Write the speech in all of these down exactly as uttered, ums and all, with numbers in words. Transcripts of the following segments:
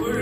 Wah,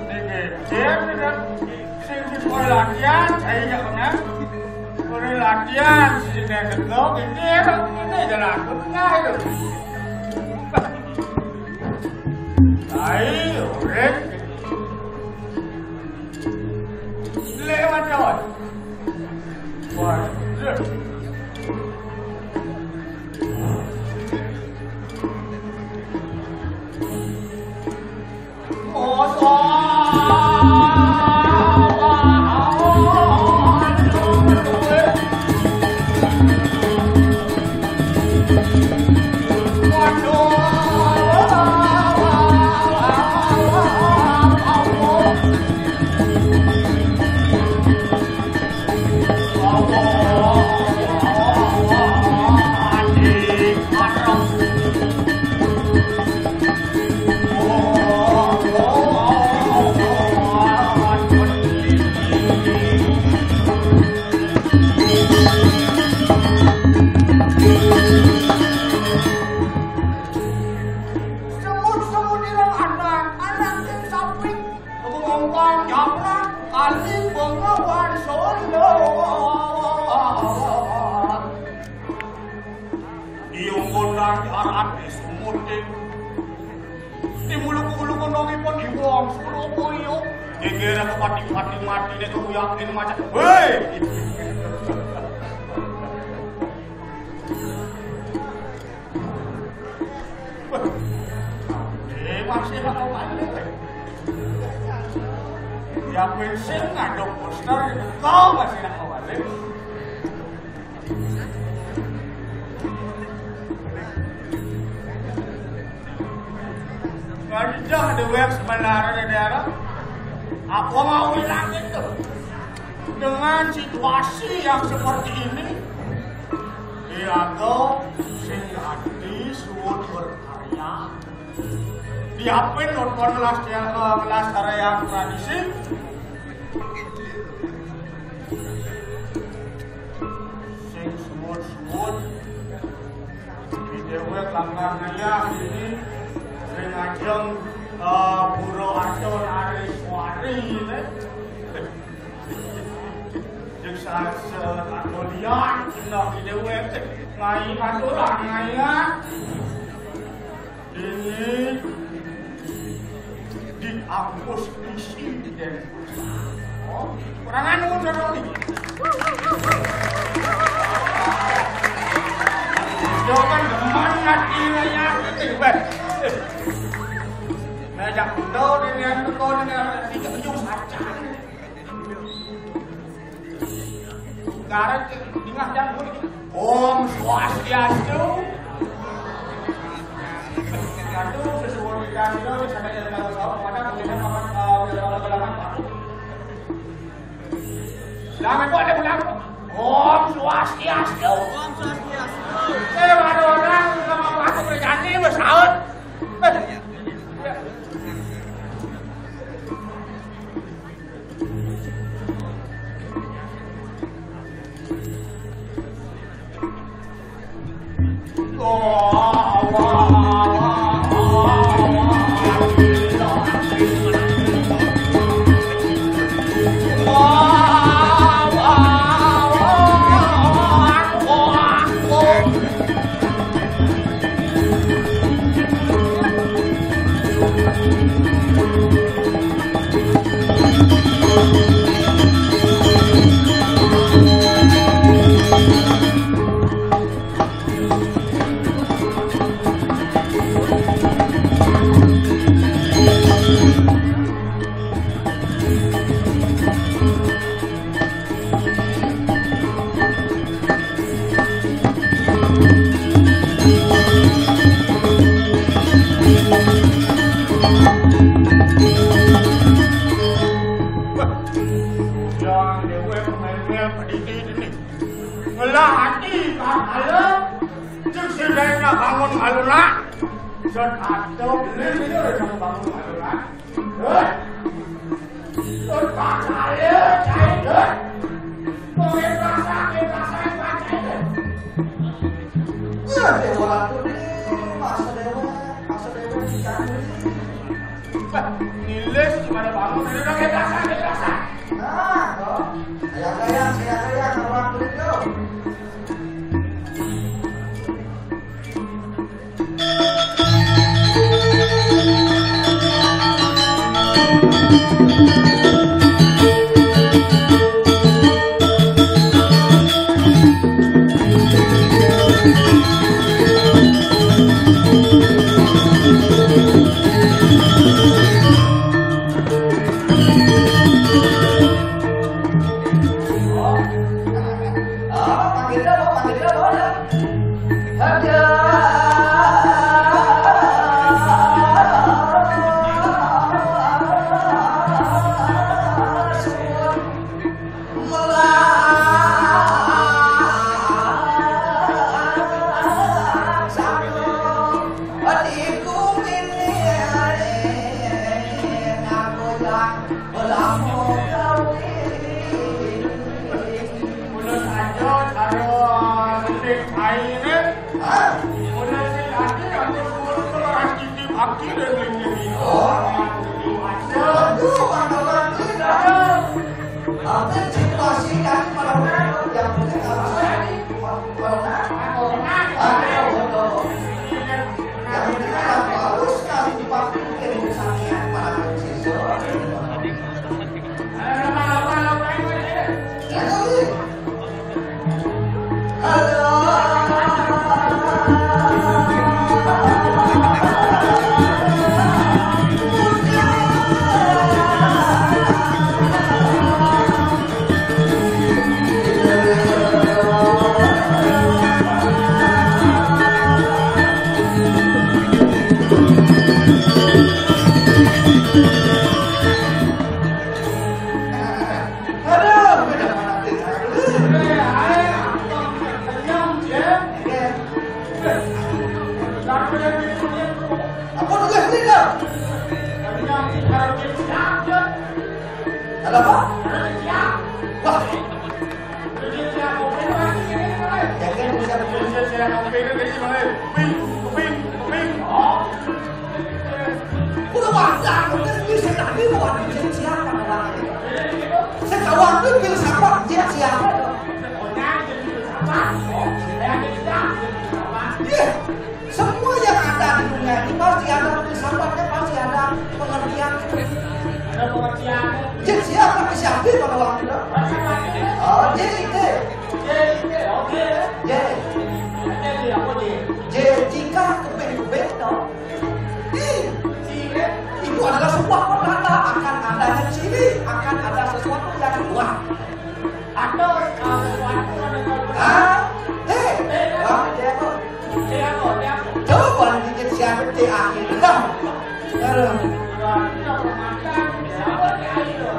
ini kecil, ini. Sing wis mulai latihan, saya nggak pernah. Mulai latihan, sing nggak kenal, ini, ini jalan aku tengah itu. Ayo, Rek. Lewat, lewat. Wah, Rek. Semut-semut ilang anak, anak sing sapi, ngomong jabrak, kali pengawan solo. Diungkul nang aran disumutin. Dimuluk-uluk nongipun iwong, suruh kuyuk. Gegera kepati-pati mati, dia tuh yakin macam, "Hei!" Eh, masih nak kau balik. Ya, kuwi sing ngaduk poster, kau masih nak kau balik. Kerja dewek sebenarnya, daerah. Aku mau bilang itu. Dengan situasi yang seperti ini, diago sing ati suwun berkarya. Diapin nonton ngelas, eh, ngelas karya tradisi. Sing suwun-suwun. Di dewek langkah ngayah ini sing ajeng, eh, Buro Arjo Nariswari ini. Jeung sa-, sa-, kalian cenah di dewek ngai aturan ngayah. Ini diangkus isi di den. Oh, kurang anu, kurang anu. Jangan demen ngat ira ya, gitu, Bang. Nah, jak betul, ini anu, betul, ini anu, ini anu, saja. Sekarang, ingat, jangan. Om Swastiastu. Satu, sesuai dengan itu, saya tidak tahu, tahu, pada mungkin apa, eh, bilang, bilang, bilang apa. Bilang apa, ada bilang, Om Swastiastu. Om Swastiastu. Eh, ada orang, sama apa, aku kerjaan ini, bos, out. Eh. Halo, cek si Dena bangun, halo, nak. Set atau bener, bener, Dena bangun, halo, nak. Hei. Set bakal, ya, cai, hei. Pengen rasa, pengen rasa, pengen rasa. Wah, Dewa Ratu nih, masa Dewa, masa Dewa di sana. Wah, nilis gimana bangun? Udah, udah, biasa, biasa. Nah, toh. Kayak-kayak, kayak-kayak, kalau waktu itu. Udah saja, aduh, sing air, eh. Hah? Udah sing air, aku suruh ke Mas Kiki, aku dan Kiki. Oh. Aduh, aduh, aduh, aduh. Apa situasi kan, kalau yang penting harus jadi. Corona, corona. Aduh, aduh. Yang penting harus kan, Pak, bikin urusannya, Pak Siswa. Apa tugas ni dah? Ada apa? Wah. Jangan bisa betul. Udah wajar, udah bisa tadi mau ada siapa orang ini. Sekawan tuh filsafat dia siapa? Iya. Semua yang ada di dunia ini pasti ada filsafatnya, pasti ada pengertian. Ada pengertian. Jin siapa ke siapa kalau waktu itu? Oh, J I T. J I T, oke. J. J I T apa, J? J, jika keping-keping, no. I. Itu adalah sebuah kata akan adanya ciri, akan ada sesuatu yang luar. Atau, uh, sesuatu yang luar. Ah, eh, eh, apa dia tuh? Dia apa? Dia apa? Coba dikit siapa T A I. Aduh.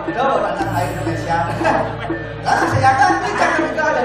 Coba tentang air Indonesia. Nah, saya kan ini jangan juga ada.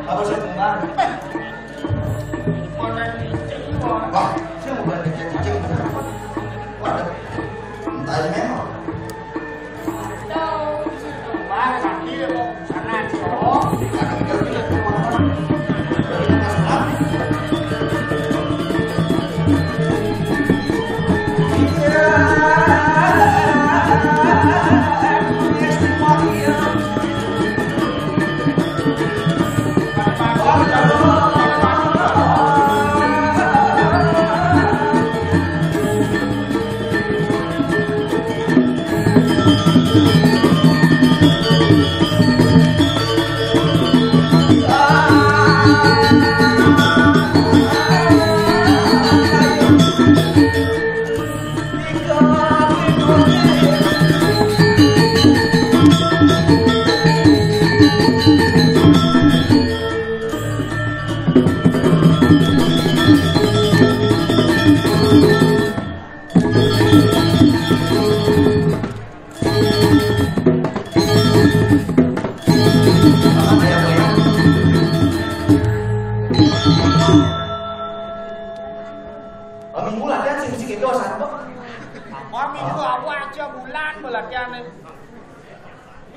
Apa sih, Mbak? Wah, saya mau balik ke cicing. Waduh, entah ini memang. Oh, minggu latihan sing sing itu asal apa? Apa minggu, apa aja bulan latihan.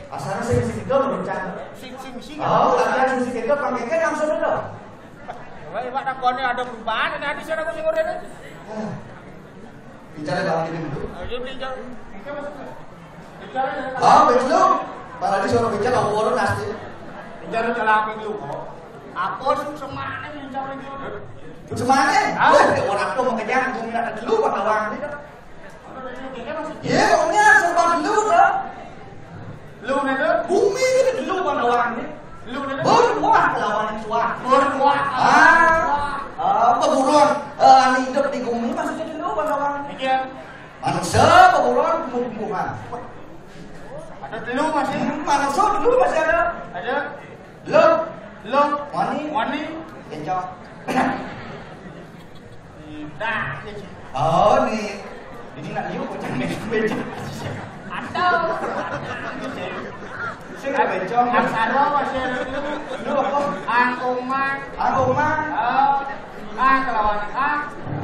Asal sing sing itu rencana. Sing sing sing. Oh, latihan sing sing itu pakai kan langsung itu. Coba Pak takone ada perubahan, ini ada sana kok sing ora. Bicara dalam ini dulu. Ayo beli jauh. Ah, betul. Malah di sono bicara orang pasti. Bicara dalam itu kok. Apa sih semane bicara itu? Semane? Ah. Wah, orang tuh mau kejar, gua minta dulu, Pak Tawang. Iya, pokoknya serba dulu, Pak. Lu nih, lu? Bumi ini dulu, Pak Tawang. Lu nih, lu? Baru wah, lawan yang tua. Baru wah. Ah. Ah, apa buruan? Eh, anu hidup di bumi, maksudnya dulu, Pak Tawang. Iya. Manusia, apa buruan? Bumi-bumian. Ada dulu masih. Hmm, manusia dulu masih ada. Ada. Lu, lu, wani, wani, kencok. Nah, ini. Oh, nih. Ini nak liu kocak meja. Atau. Sing bencong. Aksara masih ada dulu. Lu apa? Angkuman. Angkuman. Oh. Ah, kelawan ah.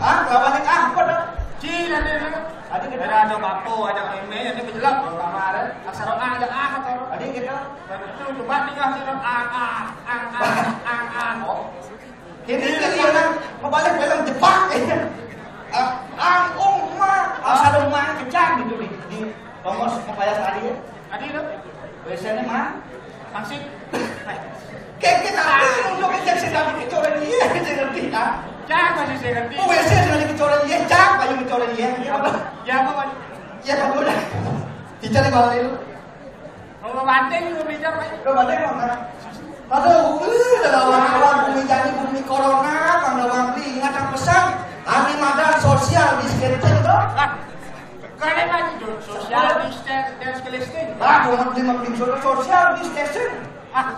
Ah, kelawan ah, apa dah? Ci nanti lu. Ada ada bapo, ada meme, ada pejelok. Kamar. Aksara ah, ada ah, atau. Ada kita. Itu coba tinggal sih, ang, ang, ang, ang, ang, ang. Oh. Ini kan dia kan ngebalik film Jepang. Ah, ang, oh, ma, asal rumah kejam gitu nih. Di Tongos Kepaya tadi ya. Tadi itu. W C-nya mah. Hansip. Kayak kita untuk injeksi tadi kecoran dia, kecoran kita. Cak masih saya ngerti. W C sudah kecoran dia, cak, paling kecoran dia. Ya apa? Ya apa, Pak? Ya apa udah? Dicari balik dulu. Mau banting lu, Mijar, Pak? Lu banting, Bang. Aduh, uh, dah lawan-lawan bumi jadi bumi corona, Bang Dawang Ri. Ingat yang pesan, kami madan social distancing, tuh. Lah, kalian lagi, Jun. Social distance, distancing. Lah, gua mau beli, mau beli social distancing. Ah,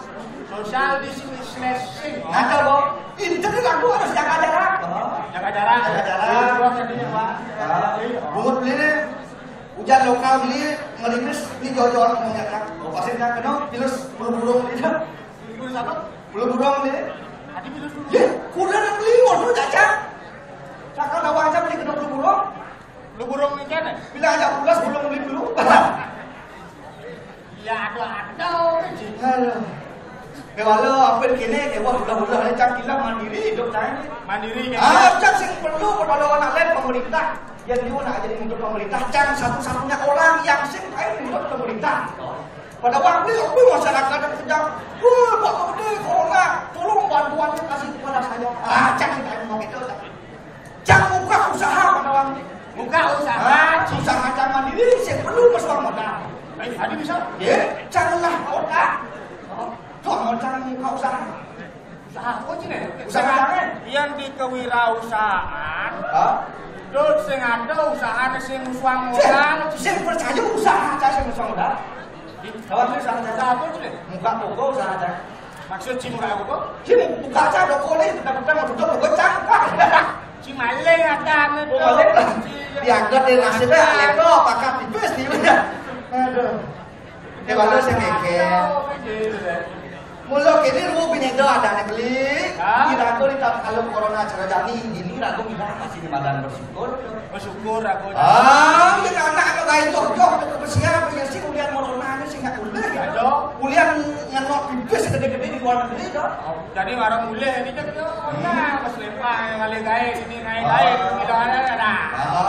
social distancing. Ada, Bang. Ini jadi lagu harus jaga jarak. Jaga jarak. Jaga jarak. Iya, Bang, tadi, Pak. Ah, bungut beli nih. Ujar lokal beli ngerimis ni jauh-jauh ngomongnya kan. Oh, pasti dia kena virus bulu burung ni dah. Virus apa? Bulu burung ni. Tadi virus bulu. Ya, kurang nak beli, waduh, caca. Cakap lawan aja beli kena bulu burung. Bulu burung ni kan? Bila aja pulas, burung beli dulu. Ya, ada, ada, Cik. Aduh. Kewala apa kini, kewala ulah-ulah, cang kilang mandiri hidup cang. Mandiri, kan? Ah, cang sing perlu pertolongan alat pemerintah. Yang dia nak jadi untuk pemerintah, cang satu-satunya orang yang sing air untuk pemerintah. Pada waktu itu masyarakat yang sedang, wah, Pak Gubernur, corona, tolong bantuan kasih kepada saya. Ah, cang sing air mau gitu. Cang buka usaha, Pak Gubernur. Buka usaha. Ah, usaha cang mandiri, sing perlu masuk modal. Baik, tadi bisa. Ya, cang lah modal. Tuh, modal buka usaha. Usaha apa, Cing, ya? Usaha apa? Yang di kewirausahaan. Hah? Dul sing ada usaha sing musuhan modal. Sing percaya usaha aja sing musuhan modal. Kawan tuh usaha aja. Usaha apa, Cing? Buka toko usaha aja. Maksud Cing buka toko? Cing buka aja toko nih, kita buka mau tutup toko cang. Cing maling ada anu. Oh, maling lah. Diangkat dari nasibnya, leko, pakai tipis, dia. Aduh. Ini baru saya mikir. Mula kéné ruh bhinéda adané beli. Ya. Iraga di tatkala corona cara jani, dini raga ngilang masih di madan bersyukur. Bersyukur aku. Ah, yen anak anu gaé joh-joh, ada kebersihan, apa ya sih, ulian corona ini sing nggak boleh, ya. Ada. Ulian ngenok pipis gedé-gedé di luar negeri, ya. Oh, jadi orang boleh ini kan, ya. Hmm. Nah, pas lempar yang kali gaé, ini naik gaé, ah, gitu, ada, ada.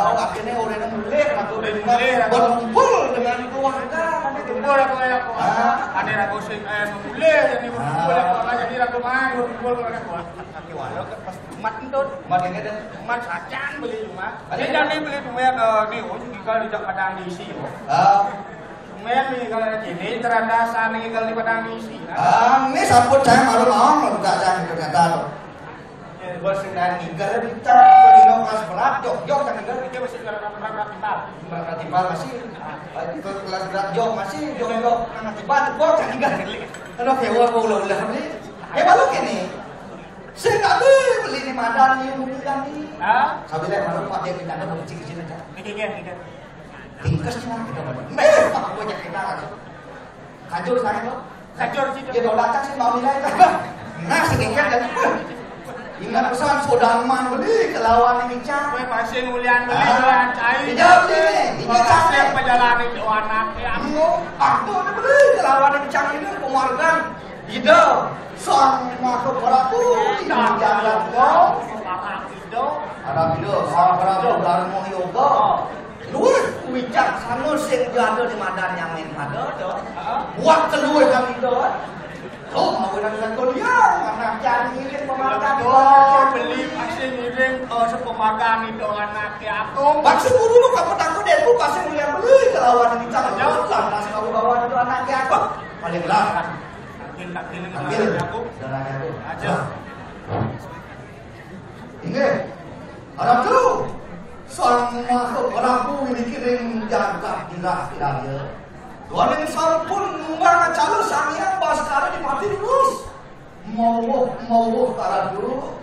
Oh, akhirnya orang yang boleh, aku boleh, boleh, aku. Berkumpul dengan keluarga, nanti kumpul aku, ya, aku. Ah. Ada aku sing, eh, boleh, jadi berkumpul, ah, aku, jadi aku main, berkumpul, aku. Kaki walau, pas Mat entut. Mat ini deh. Mat kacang beli cuma. Ada. Ini jani beli cuma, eh, ni, oh, tinggal di Padang diisi, oh. Ah. Cuma ni kalau sini terada sana tinggal di Padang diisi. Ah, ini sampun saya malu mau buka saya ternyata tuh. Ya, bos sudah tinggal di Cak, di Nokas berat, jok, jok, kan tinggal di Cak masih berat, berat, berat, berat, berat, masih. Ah, itu kelas berat, jok, masih, jok, jok, anak tiba tuh, kok kan tinggal. Kalau kewa, mau ulah-ulah ni. Eh, baru kini. Sing kabeh beli di madan ni, beli di madan ni. Ha? Sambil lek malam pakai kita ada beli cincin aja. Niki, niki, niki. Tingkes ni lah kita malam. Meh, apa gua jadi kita lagi. Kajur saya tu. Kajur situ. Dia dah datang sih mau nilai. Nah, sedikit dan ingat pesan sodaman beli kelawan ni cang. Kowe masih ngulian beli, ah, kelawan cai. Tidak beli ni. Ini cang. Perjalanan itu anak ya. Aku beli kelawan ni cang ini pengorban. Ida Sang Maha Prabu ing jagat kau. Para Ida, Sang Prabu Darma Yoga. Luwih wicaksana sing jada di madan yang ning pada, to. Buat keluwih kami, to. Tuh, mau nang kau dia, mana cari ngiring pemakan. Betul, beli masih ngiring, eh, sepemakan itu anak ya, aku. Maksud guru lu kamu takut deh, lu pasti ngeliat beli kelawan ini, cang. Ya. Lantas kamu bawa itu anak ya, aku. Paling lah. Tampil, tampil. Tampil. Darahnya tuh. Aja. Inggih. Ratu, Sang Maha Prabu niki ring jagat Indah Kiraya. Duaning sampun ngumbang acara Sang Hyang Baskara Dipati Rus. Mawuh, mawuh, Ratu.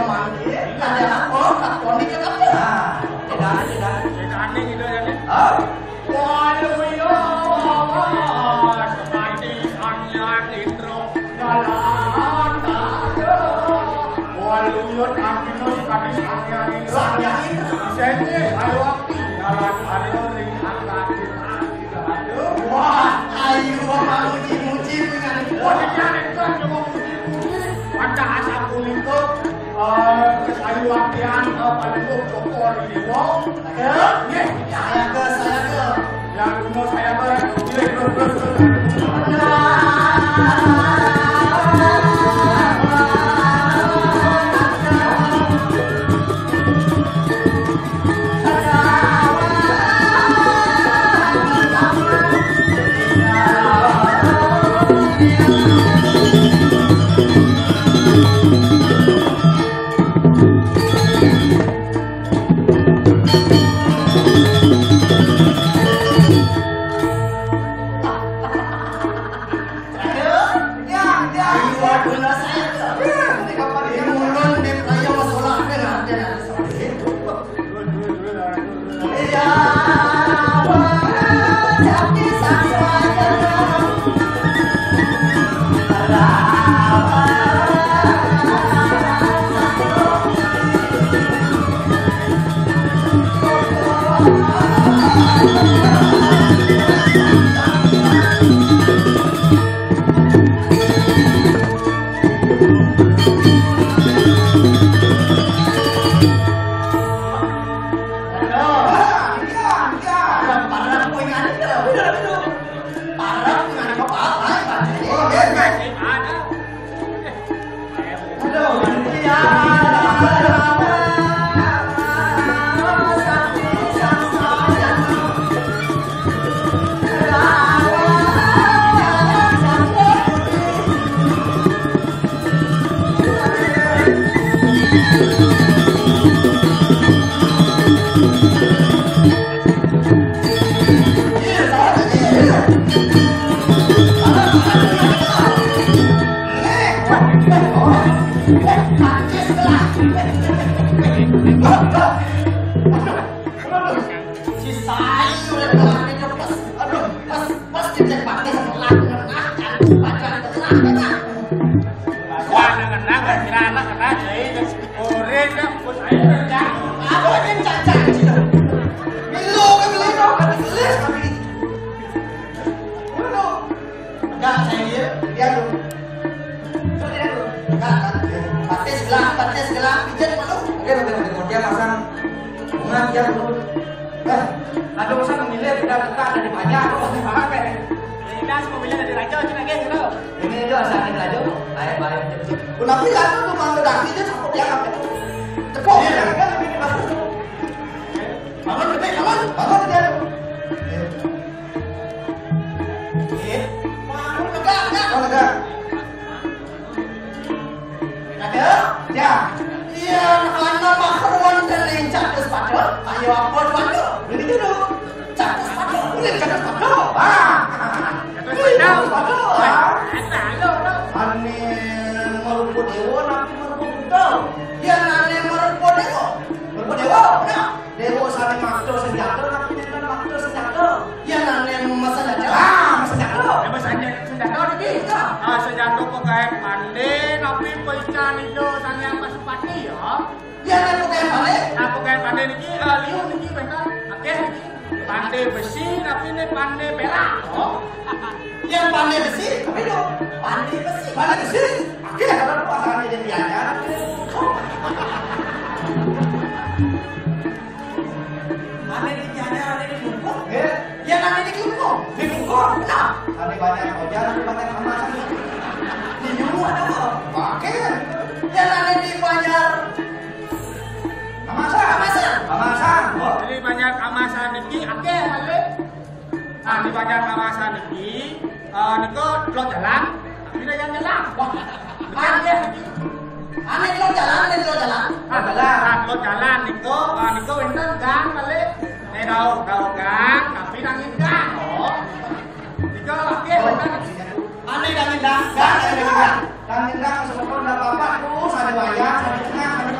Manggih, ada apa? Kak Tony ke apa? Nah, tidak, tidak. Tidak aneh gitu ya, nih. Ah. Waluyo, wawa, sekali Sang Hyang Indro, jalan ada. Waluyo, sekali Sang Hyang Indro. Sang Hyang Indro. Sini, ayo, waktu jalan ada ring angkat. Wah, ayo, Bapak, muji-muji dengan. Wah, jangan, jangan, jangan muji-muji. Pada asal kulit tuh, eh, kesayu latihan, eh, paling tuh bokor ini, wong. Ayo, nih, saya ke, saya ke. Yang umur saya ke, terus, terus, terus. Si Sayu udah keluar, dia pas, aduh, pas, pas cek-cek mati sebelah, ah, jangan baca, tenang, tenang. Wah, tenang, tenang, kira anak, tenang, ya, itu. Ore, dah, bos, ayo, dah. Apa yang cacak, cina? Milo, kan, milo, kan, gelis, tapi. Milo. Enggak, saya dia, dia tuh. Enggak, enggak. Batis gelang, batis gelang, pijet malu. Oke, oke, oke. Dia pasang bunga dia tuh. Eh, ada urusan memilih, kita, kita ada di banyak, apa, apa, apa. Ini kan semua milih dari raja, cina, guys, gitu. Ini itu asal kita aja, Bu. Baik, baik. Kenapa ya, aku tuh mau redaksi aja, takut dia apa? Tepuk, ya, kan, lebih dibantu. Bangun, gede, bangun. Bangun, gede. Eh. Eh. Bangun, tegak, tegak. Bangun, tegak. Ada? Ya. Iya, anak-anak mah keruan dan lincah terus pada. Ayo, apa tuh? Ini dulu. Catus pada, boleh catus pada. Ah. Catus pada. Catus pada. Ah. Ane Marupa Dewa, napi Marupa Buddha? Ya, ane Marupa Dewa. Marupa Dewa, ya. Dewa sane makta senjata, napi nenten makta senjata? Ya, ane masanjata. Ah, masanjata. Ya, masanjata, senjata niki. Ya. Ah, senjata pagawe pande, napi paican Ida Sang Hyang Pasupati, ya. Yen nek pokoke pande? Nah, pokoke pande niki, eh, liu niki, wenten akeh niki. Pande besi, tapi ini pande perak. Oh. Yen pande besi, tapi lho, pande besi. Pande besi. Akeh kalau pasane yen dianyar. Pande dianyar, ane diungkup. Nggih. Yen ane diungkup. Diungkup. Nah, ane banyak ojan, ane banyak emas. Di dulu ada apa? Pakai. Yen ane dibayar Kamasan. Kamasan. Kamasan. Oh. Jadi banyak kamasan niki akeh kali. Nah, di banyak kamasan niki, eh, niku telok jalan, tapi nek yang jalan. Wah, akeh niki. Ane telok jalan, ane telok jalan. Ah, jalan. Nah, telok jalan niku, ah, niku wenten gang kali. Nek dawuh, dawuh gang, tapi nanging gang. Oh. Niku akeh wenten. Ane nanging gang, gang, ane nanging gang. Nanging gang, semeton ndak apa-apa, tuh, sane wayah, sane tengah, sane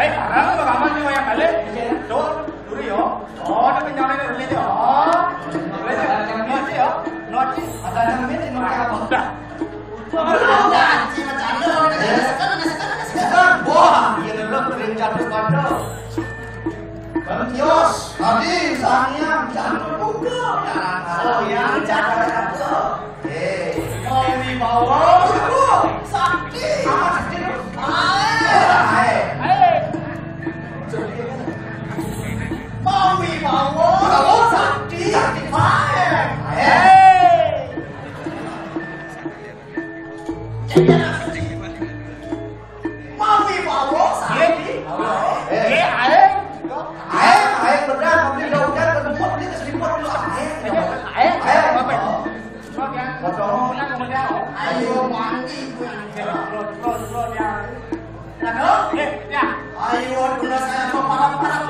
Sekarang rekaman nih wayang balik. Tuh, dulu yo. Oh, ada kencang lagi, boleh yo. Boleh yo. Noci yo. Noci. Ada yang ini, noci apa? Udah. Wah, janji macam mana? Sekarang, sekarang, sekarang. Wah, iya, lo kering jatuh pada. Kan kios, tadi, sangiang, jangan lupa. Oh, iya, jangan lupa. Eh, mau dibawa. Sakti. Apa sakti lu? Ae. Ae. Ae. Mau dibawa. Sakti. Sakti. Ae. Ae. Mau dibawa. Sakti. Ae. Ae. Ae, ae, benar. Mau dibawa, udah, udah, udah, udah, udah, ae. Ae. Ae. Ae. Ayo mandi. Terus, terus, terus, ya. Aduh. Eh, ya. Ayo, udah saya mau parah-parah.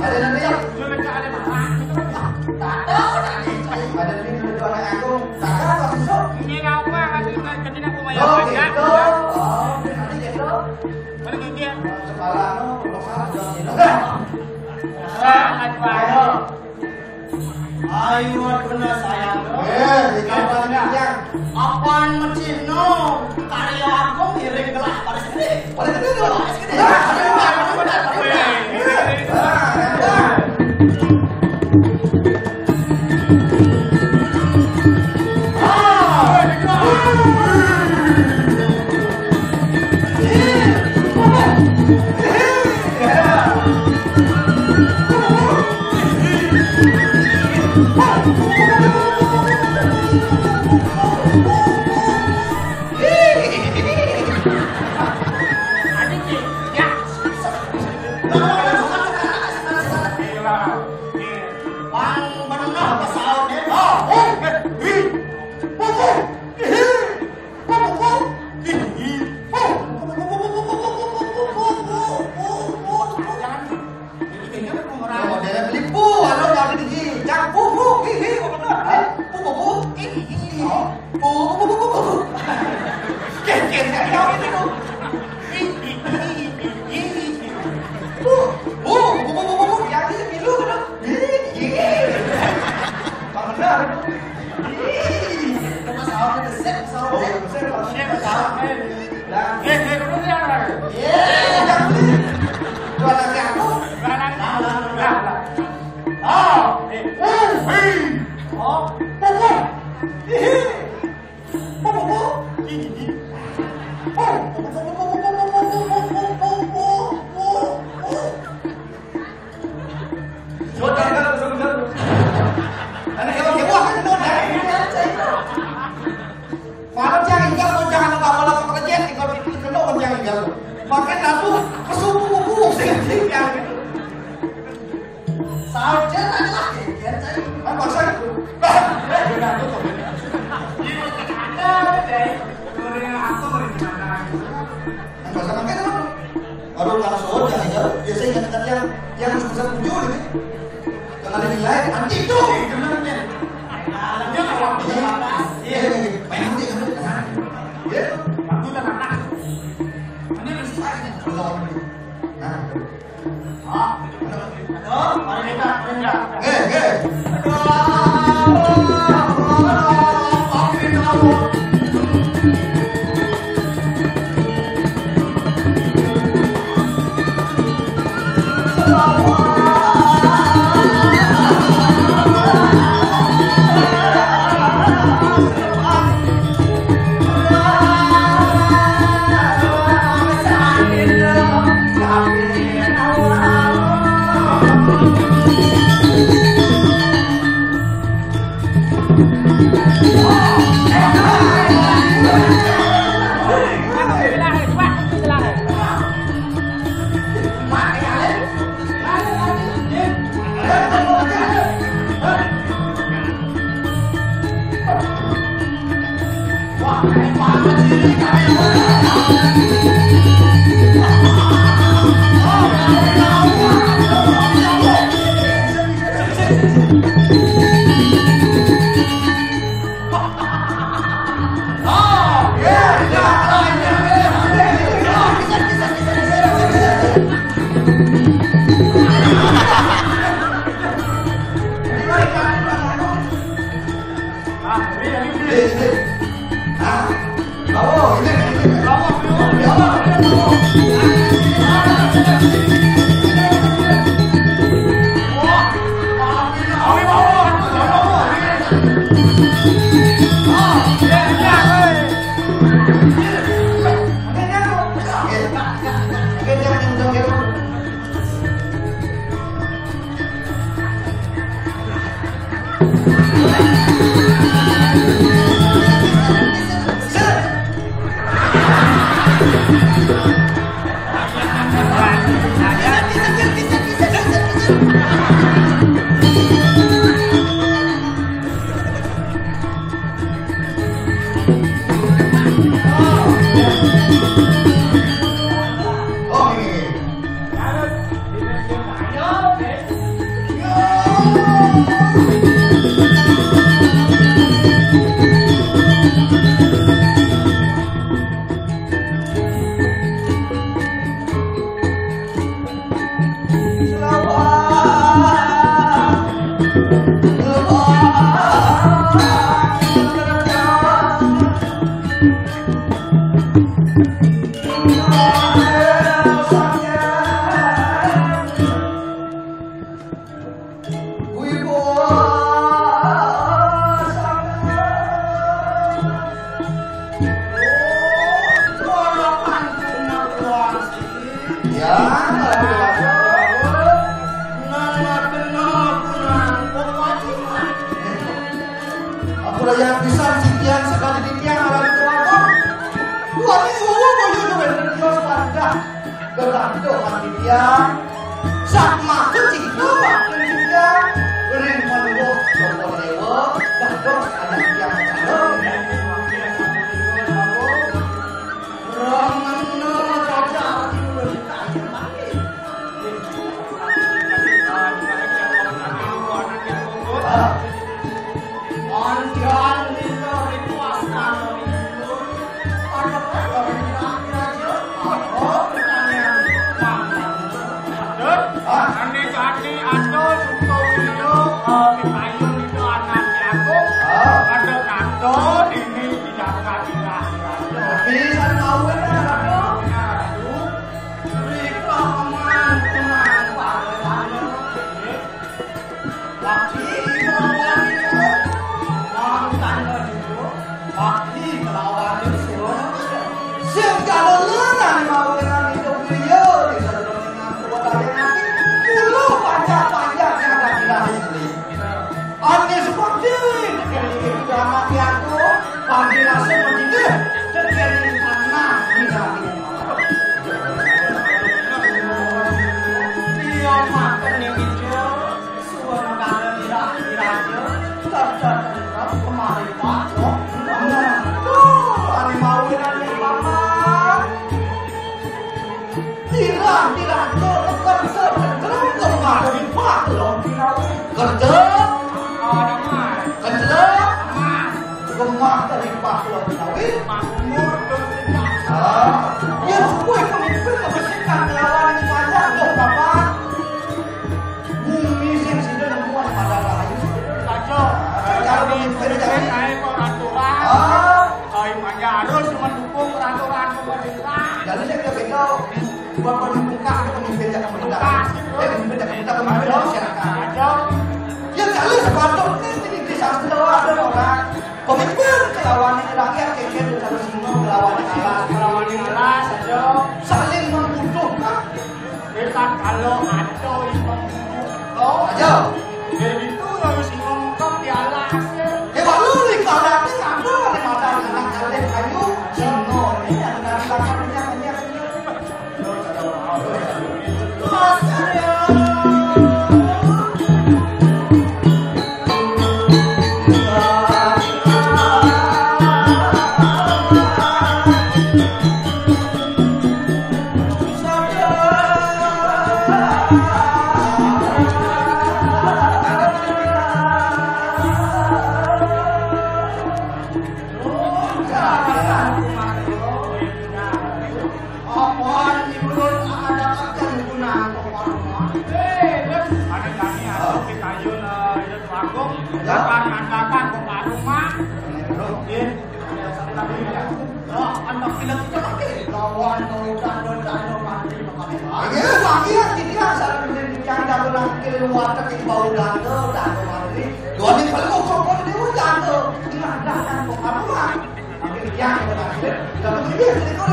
Ada nanti ya. Ada nanti. Ada nanti dulu anak aku. Ada apa susah? Ini apa? Kasih kasih aku main. Oh, gitu. Oh, nanti gitu. Mana dia? Sekolah, no, kalau salah, jangan gitu. Ayo. Ayo, bener sayang. Eh, di kampung ya. Apaan mecino? Karya aku ngiring gelah pada sini. Pada sini tuh. Pada sini. Pada sini. Pada sini. Model beli pu, anu, nyari di, jangan pu, pu, hi, hi, apa tuh? Hah? Pu, pu, pu, hi, hi, hi. Oh, pu, pu, pu, pu, pu, pu. Ken, ken, ken, kau ini tuh. Hi, hi, hi, hi, hi, hi. Pu, pu, pu, pu, pu, pu, yang ini pilu, kan? Hi, hi. Bang benar. Hi. Itu mah sahurnya besar, sahurnya. Oh, besar, Bang. Iya, besar. Lah. Eh, eh, dulu ya. Iya, jangan beli. Jual lagi aku. Jual lagi. Nah, nah, nah, nah. Ah, eh, uh, hei. Oh, pukul. Hihi. Pukul. Hihi. Oh, pukul. Sudah, sudah, sudah, sudah. Anak hewan, hewan, kan, sudah. Malam jangan tinggal, mau jangan lupa, kalau mau kerja, tinggal di, di, di, mau jangan tinggal. Makan lalu, kesupu, kesupu, sing, sing, yang gitu. Saja tadi lah, ya, ya, saya. Kan paksa gitu. Bah, eh, benar, betul. Ini ada, deh. Dari aku, dari mana? Kan paksa makan apa? Waduh, kalau soal, jangan, ya. Biasanya ingat-ingat yang, yang susah muncul, gitu. Kalau ada nilai, nanti itu, gitu, namanya. Alamnya kalau bisa, iya, iya, iya. Pengen dia, kan? Iya. Waktu udah makan. Ini harus susah, ini. Kalau, nah. Ah, aduh, mari kita, mari kita. Eh, eh. Aduh, aduh, aduh, aduh. Aku layang pisan sitian sakali titiang aran keluarga. Kuat ibu boyo dengan Dios pandah. Gegantung titiang. Sak maksud cinta batin titiang. Ring menurut sopo dewa. Gantung anak titiang. Ramana caca. Ane seperti ini, sudah mati aku, panggil langsung begini, terjadi tanah di kaki. Dia makan yang hijau, suara kalian tidak diraja, terjadi kemari patok. Nah, tuh, ane mau dengan paman. Tirang-tirang to kerja kenceng lemah dari pahlon Binawi. Kerja kenceng lemah dari pahlon Binawi. Ah, ya, kue pemimpin kebersihan kelawan ini banyak dong, Bapak. Bumi sing sida nemuan pada rahayu. Saja. Cara pemimpin jadi. Kae peraturan. Ah. Kae manja harus mendukung peraturan pemerintah. Jadi saya kira beda. Buat mendukung kah pemimpin yang pemerintah. Eh, pemimpin yang pemerintah, pemimpin yang masyarakat. Saja. Ya kalau sepatutnya ini di sastra ada orang. Pemimpin kelawan ini rakyat kecil harus semua kelawan ini. Kelawan ini saja. Saling membutuhkan. Kita kalau ada yang membutuhkan. Aja. Jadi itu harus ngomong di alas. Eh, baru di kalau ada yang ada di mata anak kalian ayo. Semua ini yang dari belakangnya punya punya. Kapan-kapan kok baru mah. Iya. Roh, anak film itu lagi. Lawan mau jando-jando mati. Iya, iya, iya, asal bikin janda tuh lagi keluar ke bau jando, jando mati. Dua di kalau mau kok di jando. Ini ada kan kok baru mah. Tapi dia yang berhasil. Kalau dia jadi kau